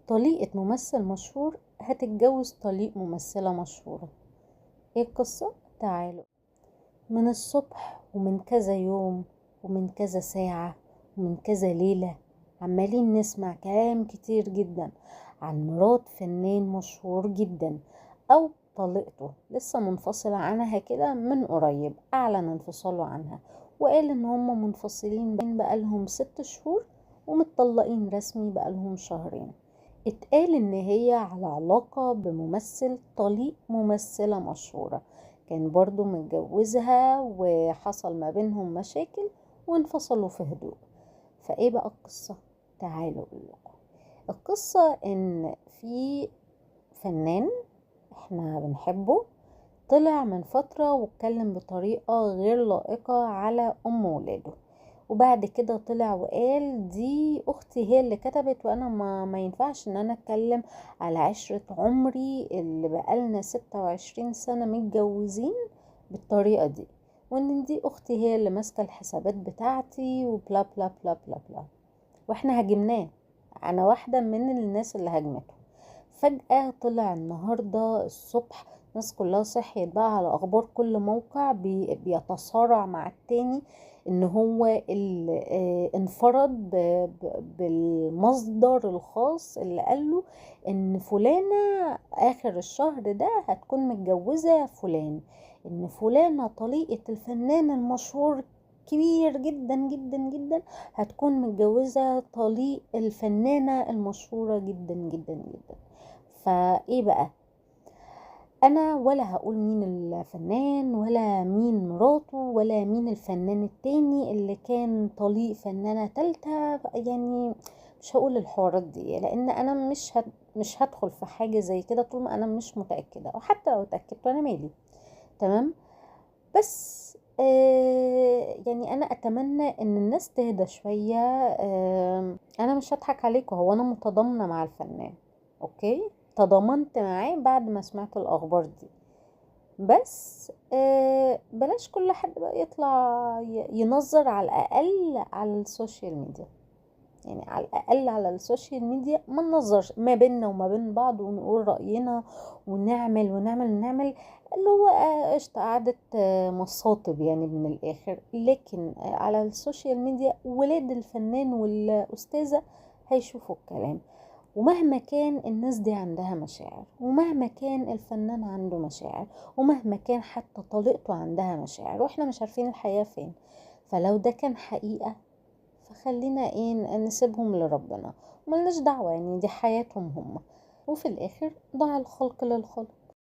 طليقة ممثل مشهور هتتجوز طليق ممثلة مشهورة. ايه القصة؟ تعالوا. من الصبح ومن كذا يوم ومن كذا ساعة ومن كذا ليلة عمالين نسمع كلام كتير جدا عن مرات فنان مشهور جدا أو طليقته لسه منفصلة عنها كده من قريب، أعلن انفصاله عنها وقال إن هم منفصلين بقالهم 6 شهور ومتطلقين رسمي بقالهم شهرين. اتقال إن هي على علاقة بممثل طليق ممثلة مشهورة كان برضو متجوزها وحصل ما بينهم مشاكل وانفصلوا في هدوء. فايه بقى القصة؟ تعالوا اقول لكم القصة. ان في فنان احنا بنحبه طلع من فترة واتكلم بطريقة غير لائقة على ام ولاده، وبعد كده طلع وقال دي اختي هي اللي كتبت وانا ما ينفعش ان انا اتكلم على عشرة عمري اللي بقالنا 26 سنة متجوزين بالطريقة دي، وان دي اختي هي اللي ماسكة الحسابات بتاعتي وبلا بلا بلا بلا بلا. واحنا هاجمناه، انا واحدة من الناس اللي هاجمته. فجأة طلع النهاردة الصبح الناس كلها صحيت بقى على اخبار كل موقع بيتصارع مع التاني ان هو اللي انفرد بالمصدر الخاص اللي قاله ان فلانة اخر الشهر ده هتكون متجوزة فلان، ان فلانة طليقة الفنان المشهور كبير جدا جدا جدا هتكون متجوزة طليق الفنانة المشهورة جدا جدا جدا. فايه بقى؟ انا ولا هقول مين الفنان ولا مين مراته ولا مين الفنان التاني اللي كان طليق فنانة تالتة، يعني مش هقول الحوارات دي لان انا مش هدخل في حاجة زي كده طول ما انا مش متأكدة، او حتى لو اتأكدت انا مالي. تمام؟ بس يعني انا اتمنى ان الناس تهدى شوية. انا مش هضحك عليكم، هو انا متضامنة مع الفنان، okay، تضامنت معاه بعد ما سمعت الاخبار دي، بس بلاش كل حد بقى يطلع ينظر على الاقل على ال social media. يعني على الاقل على ال social media ما ننظرش ما بيننا وما بين بعض ونقول راينا ونعمل ونعمل ونعمل اللي هو قشطه قعده مصاطب يعني من الاخر. لكن على ال social media ولاد الفنان والاستاذه هيشوفوا الكلام، ومهما كان الناس دي عندها مشاعر، ومهما كان الفنان عنده مشاعر، ومهما كان حتى طليقته عندها مشاعر، واحنا مش عارفين الحياة فين. فلو ده كان حقيقة فخلينا ايه نسيبهم لربنا وملناش دعوة، يعني دي حياتهم هم، وفي الاخر ضاع الخلق للخلق.